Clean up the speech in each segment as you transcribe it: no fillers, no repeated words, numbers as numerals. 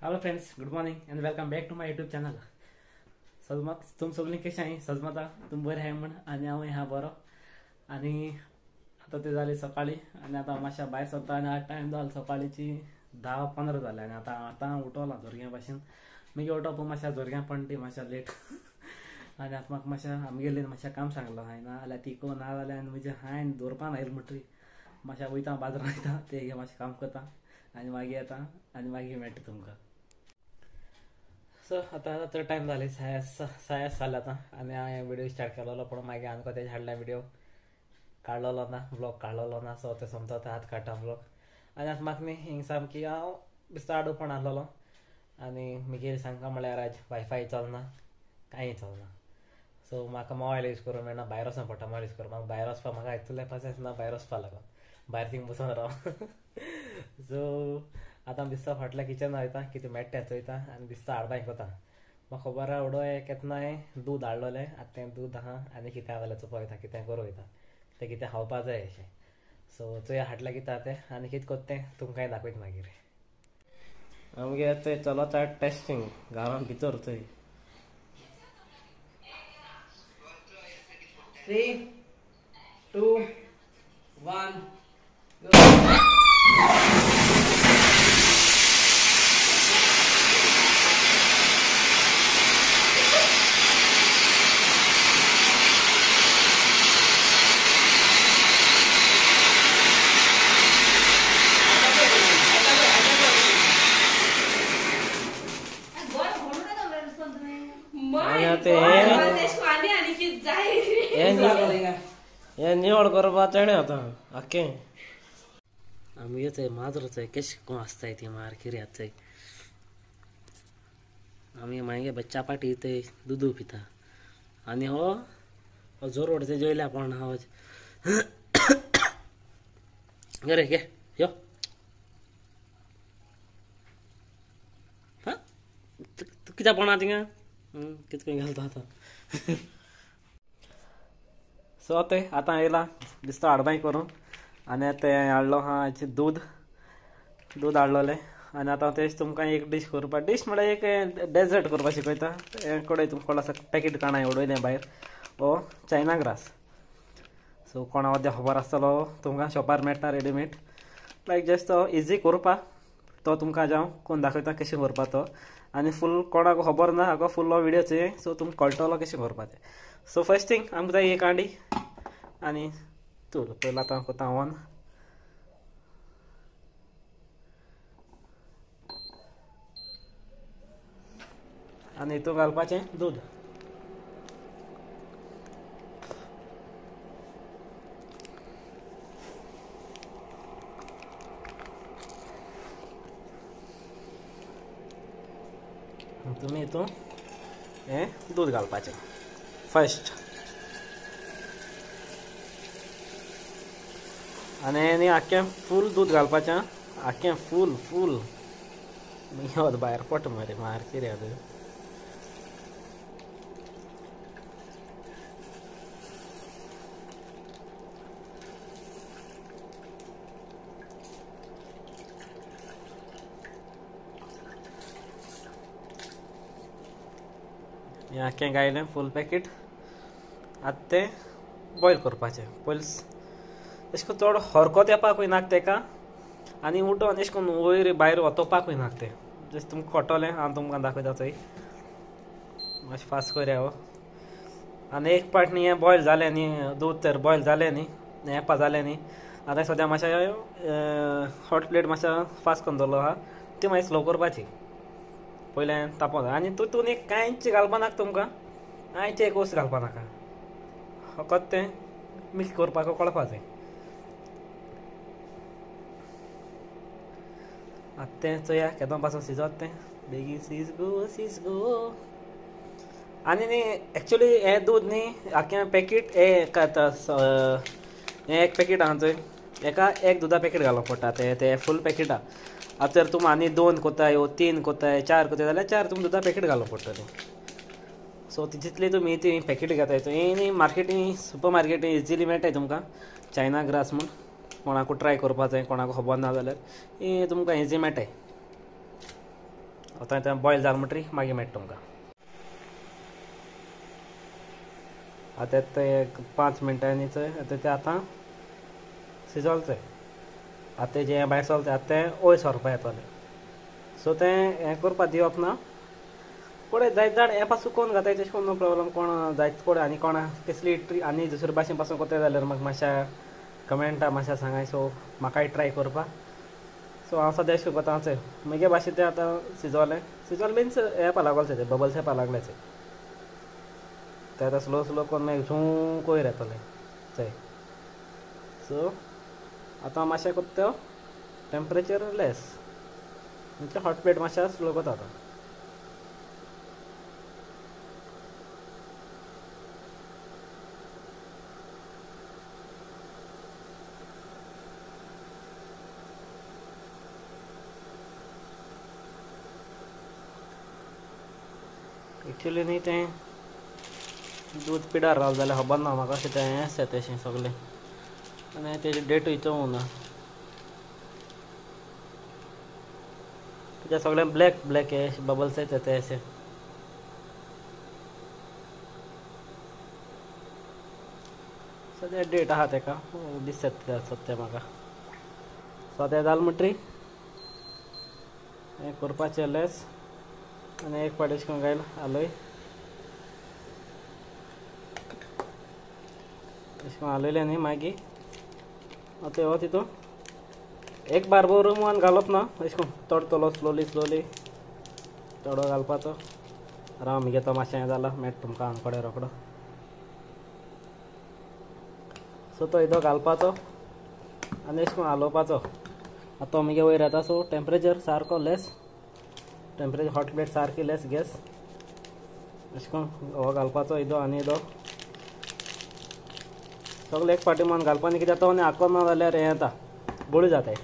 Hello friends, good morning and welcome back to my YouTube channel. सजमत तुम सगळीं कशें आहाय? सजमता तुम बरें आहाय म्हण आनी हांव आहा बरो. आनी आतां ते जाली सकाळीं आनी आतां मातशें भायर सरता आनी आतां टायम जालो सकाळीची 10:15 जाले आनी आतां आतां उठोला जोरग्यां भाशेन. मागीर उठोवप मातशें जोरग्यां पण ती मातशें लेट आनी आतां म्हाका मातशें आमगेली मातशें काम सांगलां हांवें, ना जाल्यार ती को ना जाल्यार आनी म्हजें हांवें दवरपा आयलें म्हणटरी मातशें वयता बाजारान वयता ते मातशें काम करता आनी मागीर येता आनी मागीर मेळटा तुमकां. सो आतां आतां टायम जाले 6:30 जाले आतां आनी हांवें व्हिडियो स्टार्ट केलोलो पूण मागीर आमकां तेजे हाडल्या व्हिडियो काडलेलो ना, ब्लॉग काडलेलो ना. सो ते समतो आतां हात काडटा ब्लॉग. आनी आतां म्हाका न्ही हिंग सामकी हांव बेश्टो आडू पण आहलोलो आनी मागीर सांगता म्हळ्यार आज वायफाय चलना, कांय चलना. सो म्हाका मोबायल यूज करूंक मेळना, भायर वचोंक पडटा मोबायल यूज करूंक. म्हाका भायर वचपाक म्हाका इतलें पासियेंस ना भायर वचपा लागून, भायर थिंग बसून राव. सो आतां दिसता फाटल्या किचन वयता कितें मेळटा चोयता आनी दिसता हाडपाक वता. म्हाका खबर आहा उडोय केन्नाय दूद हाडलोलें, आतां तें दूद आहा आनी कितें आहा जाल्यार चोवपा वयता, कितें करूं वयता, तें कितें खावपा जाय अशें. सो चोया हाडलें कितें आहा तें आनी कितें करता तें तुमकांय दाखयता मागीर. आमगे थंय चलता टेस्टींग घरान भितर थंय. 3, 2, 1 go. हे निवड करपा तेणें आतां आख्खें आमगे थंय माजर थंय केशें कोण आसताय ती मार किर्यात थंय. आमी मागीर बच्चा पाटी थंय दुदू पिता आनी हो जोरोड थंय जेयल्या पण हांव रे घे यो. हा कित्याक पडना थिंगा कितकें घालता आतां. सो ते आतां येयला दिसता हाडबाय करून आनी तें हाडलो आहा दूद, दूद हाडलोलें आनी आतां तेच तुमकां एक डीश करपा, डीश म्हळ्यार एक डेजर्ट करपा शिकयता. हें कडेन तुमकां कोण आसा पॅकेट काणां उडयलें भायर, हो चायना ग्रास. सो कोणा अद्या खबर आसतलो तुमकां शॉपार मेळटा रेडीमेड, लायक जस्ट तो इजी करपा, तो तुमकां जावं कोण दाखयता कशें करपा तो. आनी फूल कोणाक खबर ना हाका फूल हो विडियो चोय, सो तुमकां कळटलो कशें करपा तें. सो फर्स्ट थिंग आमकां जाय एक हांडी आनी चूल. पयलीं आतां करता ऑन. आनी हितून घालपाचें दूद. तुमी हितून हें दूद घालपाचें फर्स्ट. आनी न्ही आख्खें फूल दूद घालपाचें, आख्खें फूल फूल मागीर भायर पडटा मरे मार कितें. हें आख्खें गायलें फूल पॅकेट. आतां तें बॉयल करपाचें. पयलीं अशें करून चड हरकत येवपाकूय नाका तेका आनी उठोन अशें करून वयर भायर वतोवपाकूय नाका तें. जशें तुमकां कळटलें हांव तुमकां दाखयता थंय. मातशें फास्ट करया हो. आनी एक पाट न्ही हें बॉयल जालें न्ही, दूद तर बॉयल जालें न्ही, येपा जालें न्ही. आतां सद्या मातशें हॉट प्लेट मातशें फास्ट करून दवरलो आहा, ती मागीर स्लो करपाची पयलें तापोवन. आनी तितून एक कांयच घालपा नाका तुमकां, कांयच एक वस्त घालपा नाका, फकत तें मिक्स करपाक कळपा जाय. आतां तें चोया केदो पासून शिजत तें, बेगीन सीज गो सीज गो. आनी न्ही एक्चुली हें दूद न्ही आख्खें पॅकेट हें एक पॅकेट आहा चोय, हेका एक दुदा पॅकेट घालप पडटा. तें तें फूल पॅकेट आहा. आतां जर तुमी आनी 2 कोताय वो 3 कोताय 4 कोताय जाल्यार 4 तुमकां दुदा पॅकेट घालप पडटलें. सो तितली तुमी ती पॅकेट घेताय थंय न्ही मार्केटी सुपर मार्केटी इजिली मेळटाय तुमकां चायना ग्रास म्हूण. कोणाकू ट्राय करपा जाय, कोणाक खबर ना जाल्यार तुमकां इजी मेळटाय. आतां तें बॉयल जालें म्हणटरी मागीर मेळटा तुमकां. आतां तें एक 5 मिनटांनी चोय आतां तें आतां शिजोल चोय. आतां जें भायर सरलें आतां तें वयर सरपा येतलें. सो तें हें करपा दिवप ना कोडे जायत जाण हें पासून कोण घाताय तशें करून नो प्रोब्लम. कोण जायत कोडे आनी कोणा कसली ट्री आनी दुसरे भाशेन पासून कोत्ताय जाल्यार म्हाका मातशा कमेंटा मातशें सांगाय. सो म्हाकाय ट्राय करपा. सो हांव सद्या अशें कोत्ता चोय म्हगे भाशेन तें आतां शिजोलें. शिजोलें मिन्स हें येवपा लागोलें तें बबल्स येवपा लागले चोय. तें आतां स्लो स्लो करून मागीर झूं वयर येतलें चोय. सो आतां मातशें कोत्ता टेम्परेचर लेस म्हणजे हॉट प्लेट मातशें स्लो कोत्ता आतां. एक्चुली न्ही तें दूद पिडार रावलें जाल्यार खबर ना म्हाका अशें तें हेंच येता अशें सगळें आनी तेजी डेटूय चोवूं ना कित्याक सगळें ब्लॅक ब्लॅक हे बबल्स येता ते अशें. सद्या डेट आहा तेका दिसता सद्या म्हाका. सो तें जालें म्हणटरी हें करपाचें लेस आनी एक फावट अशें करून घायल आलय अशें करून हालयलें न्ही मागीर आतां हो तितून एक बारबोर रुमान घालप ना अशें करून तोडटलो स्लोली स्लोली थोडो घालपाचो. राव मुगे तो मातशें हें जाला मेळटा तुमकां आमकडे रोकडो. सो तो येदो घालपाचो आनी अशें करून हालोवपाचो. आतां तो मुगे वयर येता. सो टेम्परेचर सारको लेस टेम्परेचर हॉट प्लेट सारकी लेस गॅस अशें करून हो घालपाचो येदो आनी येदो सगळें एक फावटी मन घालपा न्ही कित्याक तो आनी आखो ना जाल्यार हें येता गुळी जाताय.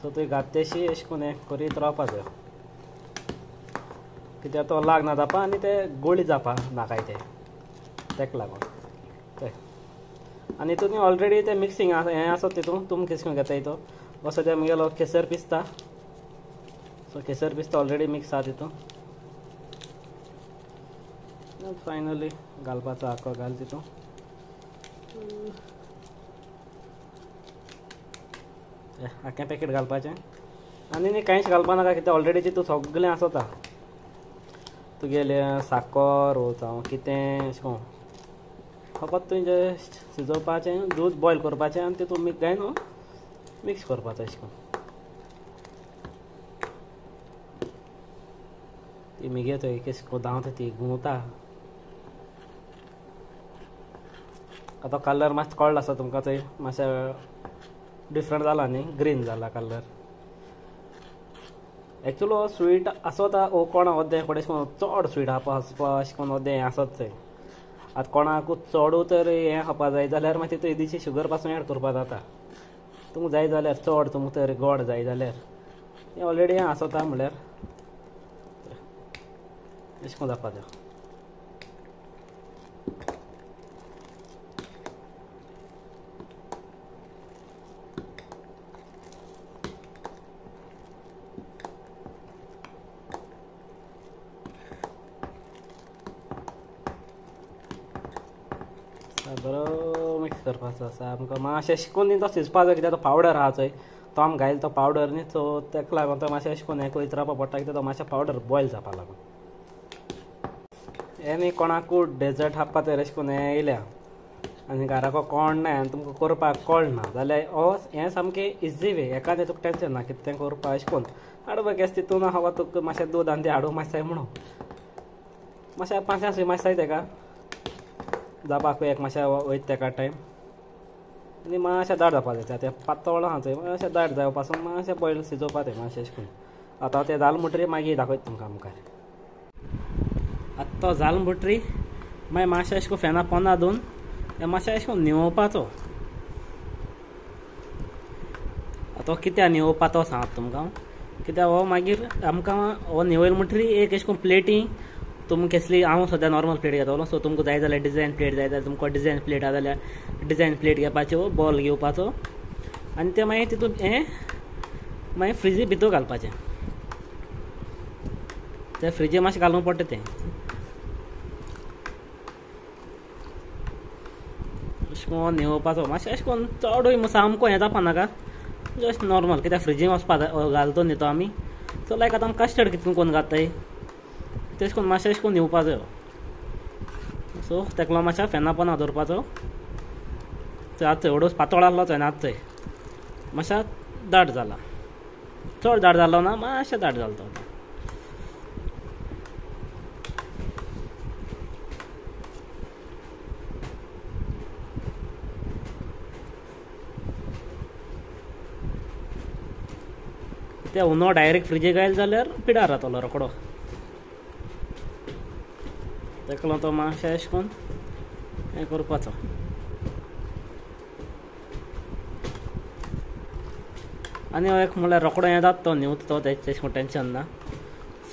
सो तुवें घाततेशी अशें करून हें करीत रावपा जाय कित्याक तो लाग ना जावपा आनी ते गुळी जावपा नाकाय ते तेका लागून ते. आनी तितून ऑलरेडी ते मिक्सिंग हें आसत तितून तुमी कशें करून घेताय तो हो सद्या मुगेलो केसर पिस्ता. सो केसर पिस्ता ऑलरेडी मिक्स आहा तितून. फायनली घालपाचो आखो घाल तितून. आख्खें पॅकेट घालपाचें आनी न्ही कांयच घालपा नाका कित्याक ऑलरेडी तितून सगळें आसता तुगेलें साकर जावं कितें अशें करून फकत तुवें जस्ट शिजोवपाचें दूद बॉयल करपाचें आनी तितून मिक्स घाय न्हू मिक्स करपाचो अशें करून. ती मुगे थंय केस धांवता ती घुंवता. आतां कलर मातसो कळ्ळो आसा तुमकां थंय मातशें डिफरंट जाला न्ही ग्रीन जाला कलर. एक्चुअली हो स्वीट आसता हो कोणा ओद्दें कोण अशें करून चड स्वीट खावपा अशें करून ओद्दें हें आसत थंय. आतां कोणाकूच चडू तर हें खावपा जाय जाल्यार मागीर तितून येदीशी शुगर पासून एड करपा जाता. तुमकां जाय जाल्यार चड तुमकां तर गोड जाय जाल्यार हें ऑलरेडी हें आसता म्हणल्यार अशें करून जावपा जाय. बरो मिक्स करपाचो आसा आमकां मातशें शिकून तो शिजपा जाय कित्याक तो पावडर आहा चोय तो आमी घायल तो पावडर न्ही. सो तेका लागून तो मातशें अशें करून हें करीत रावपा पडटा कित्याक तो मातशें पावडर बॉयल जावपा लागून. हें न्ही कोणाकूय डेजर्ट खावपा तर अशें करून हें येयल्या आनी घराको कोण ना आनी तुमकां करपाक कळना जाल्यार हो हें सामकें इजी वे एकादें तुका टेंशन ना कितें करपा अशें करून हाडू गॅस तितून आहा तुका मातशें दूद आनी तें हाडूं मातशें म्हणून मातशें पांचां सुय मातशें तेका जावपाक एक मातशें वयता तेका टायम आनी मातशें दाट जावपा जाय तें पातळ आहा चोय मातशें दाट जावपा पासून मातशें बॉयल शिजोवपा तें मातशें अशें करून. आतां तें जालें म्हणटरी मागीर दाखयता तुमकां मुखार. आतां तो जालें म्हणटरी मागीर मातशें अशें करून फेना पोंदा दोन हें मातशें अशें करून न्हिवोवपाचो. आतां कित्याक न्हिवोवपा तो सांगता तुमकां कित्याक हो मागीर आमकां हो न्हिवयलो म्हणटरी एक अशें करून प्लेटी तुमकां कसली हांव सद्या नॉर्मल प्लेट घेतलो. सो तुमकां जाय जाल्यार डिजायन प्लेट जाय जाल्यार तुमकां डिजायन प्लेट आसा जाल्यार डिजायन प्लेट घेवपाच्यो बॉल घेवपाचो आनी तें मागीर तितून हें मागीर फ्रिजी भितर घालपाचें. ते फ्रिजी मातशें घालूंक पडटा तें. अशें करून न्हिवोवपाचो मातशें अशें करून चडूय सामको हें जावपा नाका, जस्ट नॉर्मल कित्याक फ्रिजीन वचपा घालतो न्ही तो आमी. सो लायक आतां आमी कस्टर्ड कितून करून घाताय तेश करून मातशें अशें करून न्हिवपाचो. सो तेका लागून मातशें फेना पोना दवरपाचो. आतां एवढोच पातळ आहलो चोय आतां चोय मातशें दाट जाला, चड दाट जालो ना, मातशें दाट जालो तो. ते उनो डायरेक्ट फ्रिजीक घायल जाल्यार पिडार जातलो रोकडो. तेका लागून तो मातशें अशें करून हें करपाचो. आनी एक म्हणल्यार रोकडो हें जाता तो न्हिवता तो, तेचें टेंशन ना.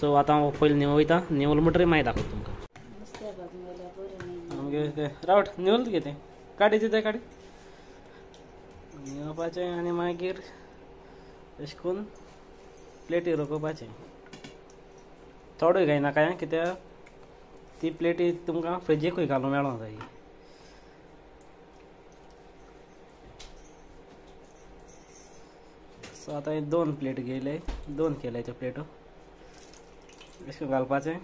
सो आतां हांव पयलीं न्हिवयता, न्हिवल म्हणटरी मागीर दाखयता तुमकां. आमगे तें रावट न्हिवल तुगे तें काडी दिता काडी न्हिवपाचें आनी मागीर अशें करून प्लेटी रकोवपाचें. चडूय घायना काय कित्याक ती प्लेटी तुमकां फ्रिजीकूय घालूंक मेळोंक जाय. सो आतां हे 2 प्लेट घेयले, 2 केले त्यो प्लेटो अशें करून घालपाचें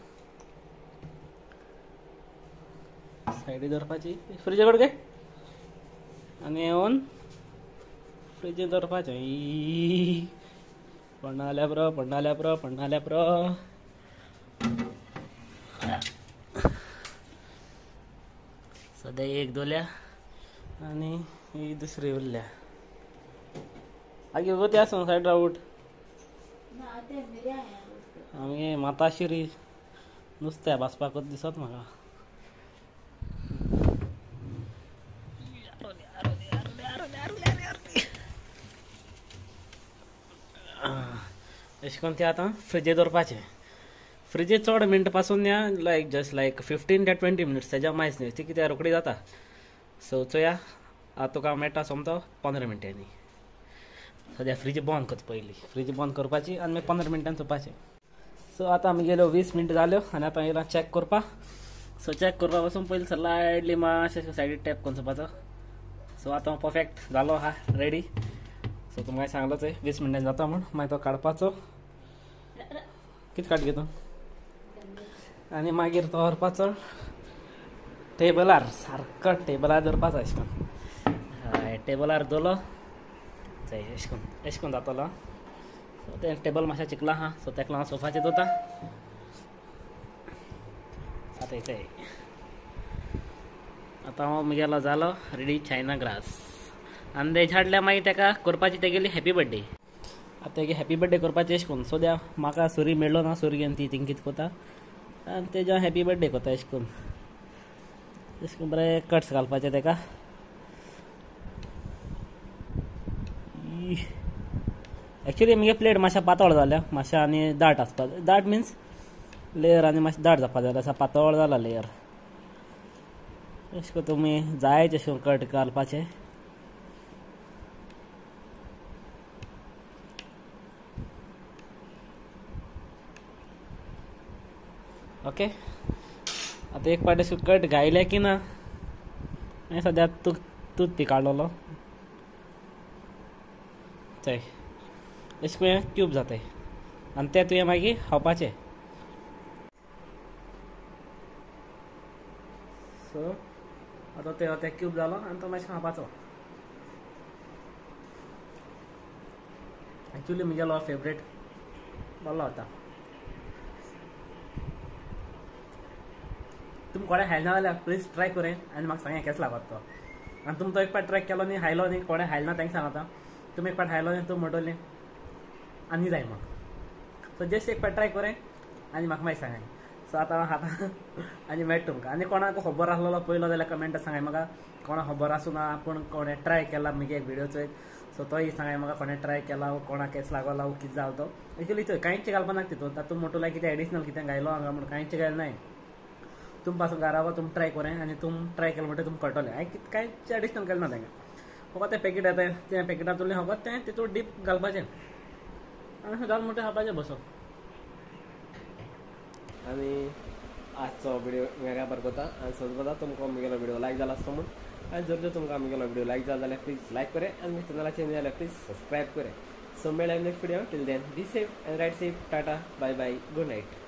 सायडी दवरपाची फ्रिजे कडेन आनी येवन फ्रिजीन दवरपाचें. पडनाल्या पुरो, पडनाल्या पुरो, पडनाल्या पुरो. सद्या एक दवरल्या आनी ही दुसरी उरल्या. आगे गो ते आसूं सायड रावट आमगे माताशिरी नुस्त्या भाजपाकूच दिसत म्हाका. अशें करून ते आतां फ्रिजीर दवरपाचें. फ्रिजीर चड मिनटां पासून न्या, लायक जस्ट लायक 15 ते 20 मिनट्स तेज्या मायज न्ही, ती कित्याक रोखडी जाता. सो चोया आतां तुका मेळटा सोमतो 15 मिनटांनी. सद्या फ्रीज बंद करता पयलीं, फ्रीज बंद करपाची आनी मागीर 15 मिनटान चोवपाचें. सो आतां आमगेल्यो 20 मिनटां जाल्यो आनी आतां येयला चॅक करपाक. सो चॅक करपा पासून पयलीं स्लायडली मातशें सायडीक टॅप करून चोवपाचो. सो आतां परफेक्ट जालो आहा, रेडी. सो तुमकां सांगलो चोय 20 मिनटान जाता म्हूण, मागीर तो काडपाचो. कितें काड घेतो आनी मागीर तो व्हरपाचो टेबलार, सारको टेबलार दवरपाचो अशें करून. हय टेबलार दवरलो चोय अशें करून, अशें करून जातलो. सो तें टेबल मातशें चिकलां आहा, सो तेका लागून सोफाचेर दवरता. आतां चोय आतां हांव म्हगेलो जालो रेडी चायना ग्रास. आनी तें झाडल्या मागीर तेका करपाची तेगेली हॅपी बड्डे. आतां तेगे हॅपी बड्डे करपाचें अशें करून. सद्या म्हाका सुरी मेळ्ळो ना, सुरी घेवन ती थिंग कितें करता आनी तेज्या हॅपी बड्डे करता अशें करून. अशें करून बरें कट्स घालपाचें तेका. एक्चुली म्हगे प्लेट मातशें पातळ जाल्या, मातशें आनी दाट आसता. दाट मिन्स लेयर आनी मातशें दाट जावपा जाय, अशें पातळ जाला लेयर. अशें करून तुमी जाय तशें कट घालपाचें. ओके आतां एक पाटी कट घायले की ना, मागीर सद्या टूथपीक काडलेलो चोय अशें करून क्यूब जाताय आनी ते तुवें मागीर खावपाचें. सो आतां ते क्यूब जालो आनी तो मातशें खावपाचो. एक्चुली म्हगेलो फेवरेट बरो जाता. तुमी कोणें खायना जाल्यार प्लीज ट्राय करें आनी म्हाका सांगा केसो लागता तो. आनी तुमी तो एक पाट ट्राय केलो न्ही, खायलो न्ही, कोणें खायलो ना तांकां सांगता, तुमी एक पाट खायलो न्ही तुमी म्हणटली आनी जाय म्हण. सो जस्ट एक पाट ट्राय करें आनी म्हाका मागीर सांगाय. सो आतां हांव आनी मेळटा तुमकां. आनी कोणाक खबर आसलेलो पयलो जाल्यार कमेंटात सांगाय म्हाका, कोणाक खबर आसूं ना पूण कोणें ट्राय केला म्हगे एक व्हिडियो चोय, सो तोय सांगाय म्हाका कोणें ट्राय केला, कोणाक केस लागलो कितें जालो तो. एक्चुली चोय कांयच घालपा नाका तितून, तातूंत म्हणटलो कितें एडिशनल कितें घायलो हांगा म्हूण कांयच घायलें नाय. तुम पासून घरा तुम ट्राय करें आनी तुम ट्राय केलें म्हणटकीर तुमकां कळटलें हांवें कांयच एडिशनल केलें ना तांकां. फकत तें पॅकेट येता तें पॅकेटांतलें फकत तें तितून डीप घालपाचें आनी घाल म्हणटकीर खावपाचें बसो. आनी आजचो व्हिडिओ वेगळ्या बरो कोता आनी सजमता तुमकां म्हगेलो व्हिडिओ लायक जाला आसतो म्हूण. आनी जर जर तुमकां म्हगेलो व्हिडिओ लायक जाला जाल्यार प्लीज लायक करे आनी म्हज्या चॅनलाचेर न्ही जाल्यार प्लीज सबस्क्रायब करे. सो मेळया next video. Till then be safe and ride safe. Tata, bye bye, good night.